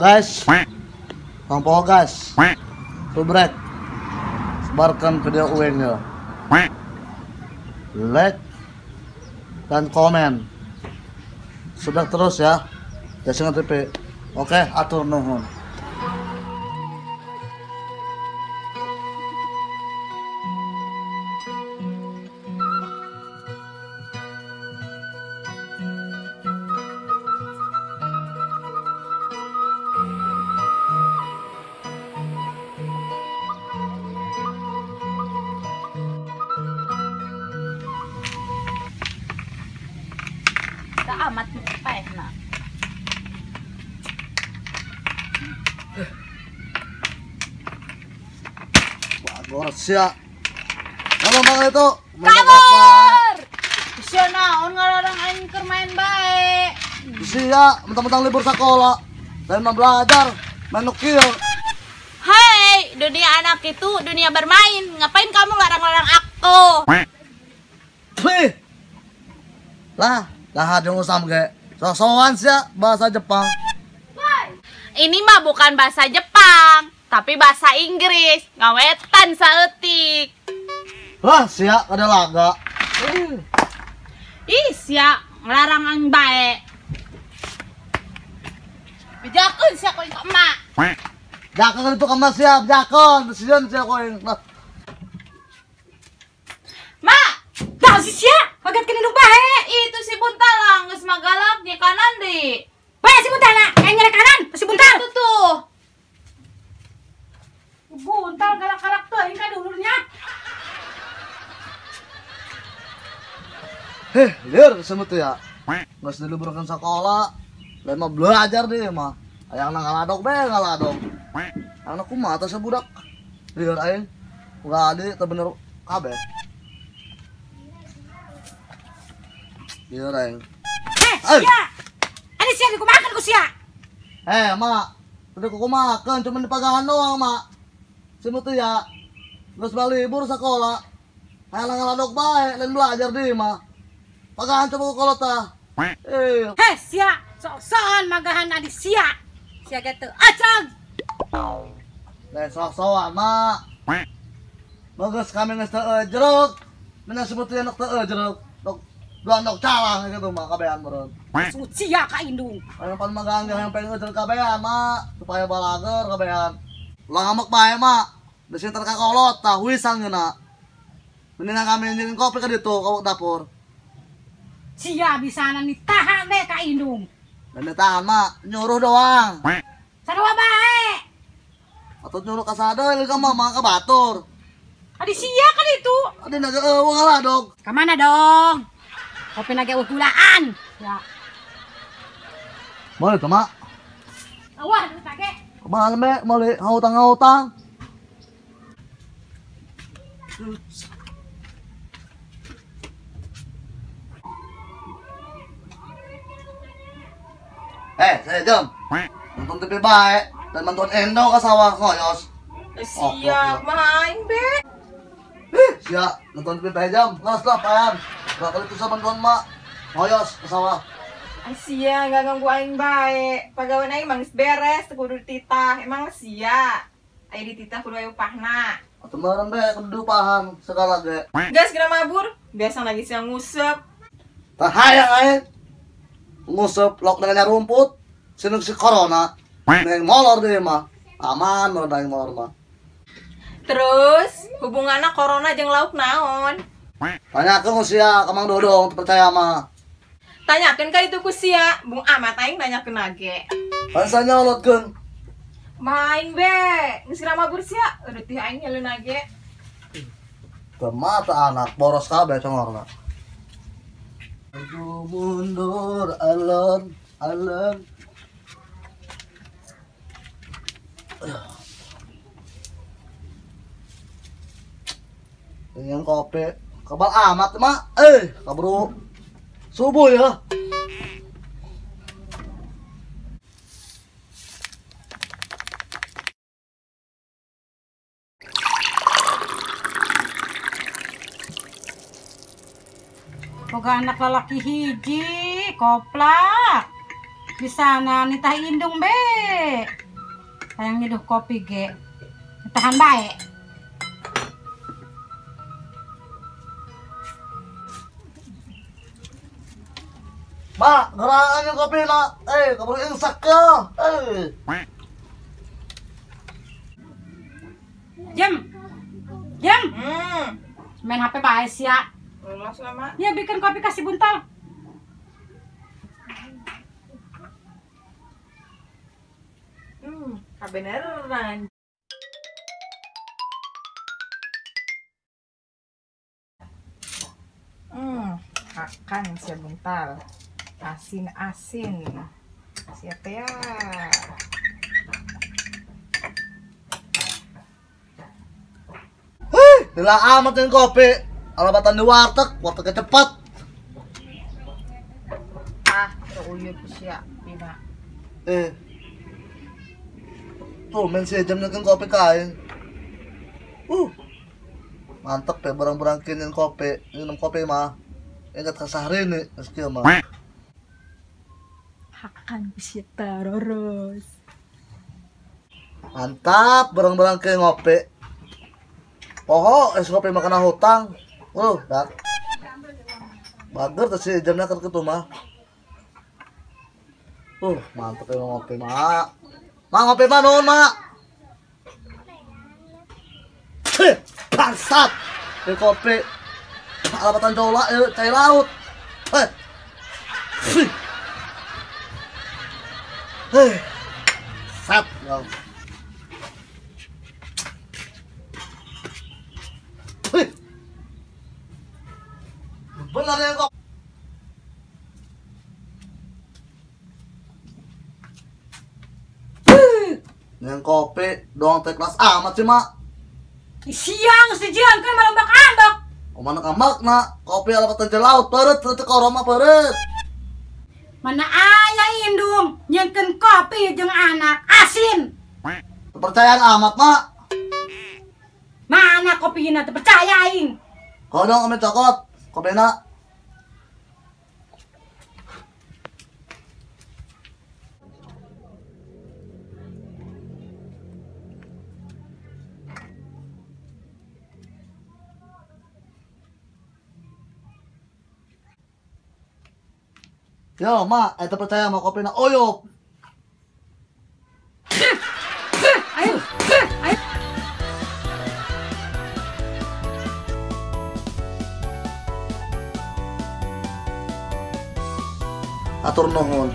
guys. Tong poho guys. Subrek. Sebarkan video uangnya. Like dan komen. Subrek terus ya. Jasingan TV. Oke, atur nuhun. Amat paehna. Bagor sia. Ngomong bang itu. Kabur. Sia naon ngalarang aing keur main bae. Sia, mentang-mentang libur sekolah. Lain mah belajar, main nukil. Hei, dunia anak itu dunia bermain. Ngapain kamu larang-larang aku? Wih. Lah, lah jeung usam ge. Sok-sokan sia bahasa Jepang. Ini mah bukan bahasa Jepang, tapi bahasa Inggris. Ngawetan saeutik. Lah sia kada laga. Ih sia nglarang aing bae. Bejakeun sia koin ka emak. Jakeun itu ka emak sia, bejakeun, sieun sia koin. Mak, tah si sia, magat kana nu bae. Itu si buntalang geus magalak di kanan di. Bae si buntala, kayak nyere kanan, si buntal. Itu tuh. Buntal galak-galak teuing ka dulurnya. Heh, lieur semut ya. Geus diliburkeun sakola, lain mah belajar deh mah. Hayang ngaladok bae ngaladok. Anak kumaha teh budak. Lieur aing. Ulah adi teu bener kabeh. Lieur aing. Heh, sia. Ani sia dikumahakeun ku sia. Eh, mak, teu dikumahakeun cuman dipagahan doang, mak. Semut ya. Geus balibur sakola. Hayang ngaladok bae, lain belajar deh mah. Pagahan coba ku kolot tah. Eh. Heh, sia, sok-sokan magahan adi sia. Sia ge teu acag. Lain sok-sokan, mak. Bagus kami geus teu jeruk. Menang sebut anak teu jeruk. Dok dua ndok calang gitu mah kabehan meureun. Sungut sia ka indung. Aya pan magahan ge hayang pengen jeruk kabehan, mak, supaya balager kabehan. Ulah ngambek bae, mak. Bisi teu ka kolot tah huisang ngeuna. Mendingan kami nyieun kopi ka ditu ka dapur. Sia bisa ditahan deh ka indung. Dan ditahan mak, nyuruh doang. Sarua bae. Atau nyuruh ka sadeu ka mama ka batur. Adi sia kan itu. Adi naga eueuh ngaladog. Ka mana dong? Kopi naga eueuh gulaan. Ya. Boleh tuh mak. Awah duit age. Kumaha be, meuli hautang-hautang. Eh, saya jam. Nonton TV bae dan nonton Endo ke sawah ngoyos. Siap, main be. Ih, siap nonton TV bae jam. Ngeus lah payan. Bakal itu sama nonton mak. Ngoyos ke sawah. Ay sia, enggak ganggu aing bae. Pagawean aing mah geus beres, teu kudu dititah. Emang sia. Aya dititah kudu aya upahna. Atuh meureun be kudu upahan segala ge. Geus geura mabur, biasa lagi siang ngusep. Tah hayang aing. Ngusep lok dengan rumput sinuk si corona neng molor deh mah aman molor aing molor mah. Terus hubunganna corona jeung lauk naon? Tanyakeun ku sia ka Mang Dodong teu percaya mah. Tanyakeun ka itu ku sia, bung amat aing nanyakeun age. Bangsa nyolotkeun. Main be, geus geura mabur sia, eueuh teh aing nyaleun age. Teu mata anak boros kabeh congorna. Aku mundur alon alon. Yang kopi kebal amat mak, kabru subuh ya. Boga anak lalaki hiji, koplak. Bisa na nitah indung be. Hayang nyeduh kopi ge. Tahan bae. Mak, geraan yung kopi na. Eh, kabur insak ka. Eh. Jam. Jam. Main HP bae sia. Lolos lah, Mak. Ya bikin kopi kasih buntal. Kebenaran. Akan siap buntal. Asin-asin. Siap ya. Hei, gila amat yang kopi. Alabatan di warteg, wartegnya cepat. Ah, teruyup siap, Bima. Tuh, main si jam nyekin kopi kain. Mantep ya barang-barang kinin kopi, minum kopi mah. Ingat ke sehari nih, meski mah. Hakan bisa taroros. Mantap, barang-barang ke ngopi. Pokok es kopi makan hutang. Dak. Bager tuh si jamnya ke mah. Mantep ya ngopi mah. Mak ngopi mah nuhun mak. Bangsat. Di kopi alabatan jola cai laut. Sat. Benar ya kok. Yang kopi doang teh kelas amat sih mak. Siang sejian kan malam bak ambak. Oh mana ambak nak kopi alabatan laut peret peret koroma peret. Mana ayah indung nyenken kopi jeung anak asin. Kepercayaan amat mak. Mana kopi na terpercaya aing. Kau dong kami cokot kopi nak. Yo, mak, itu percaya mau kopi na oyok. Ayo, ayo. Atur nuhun.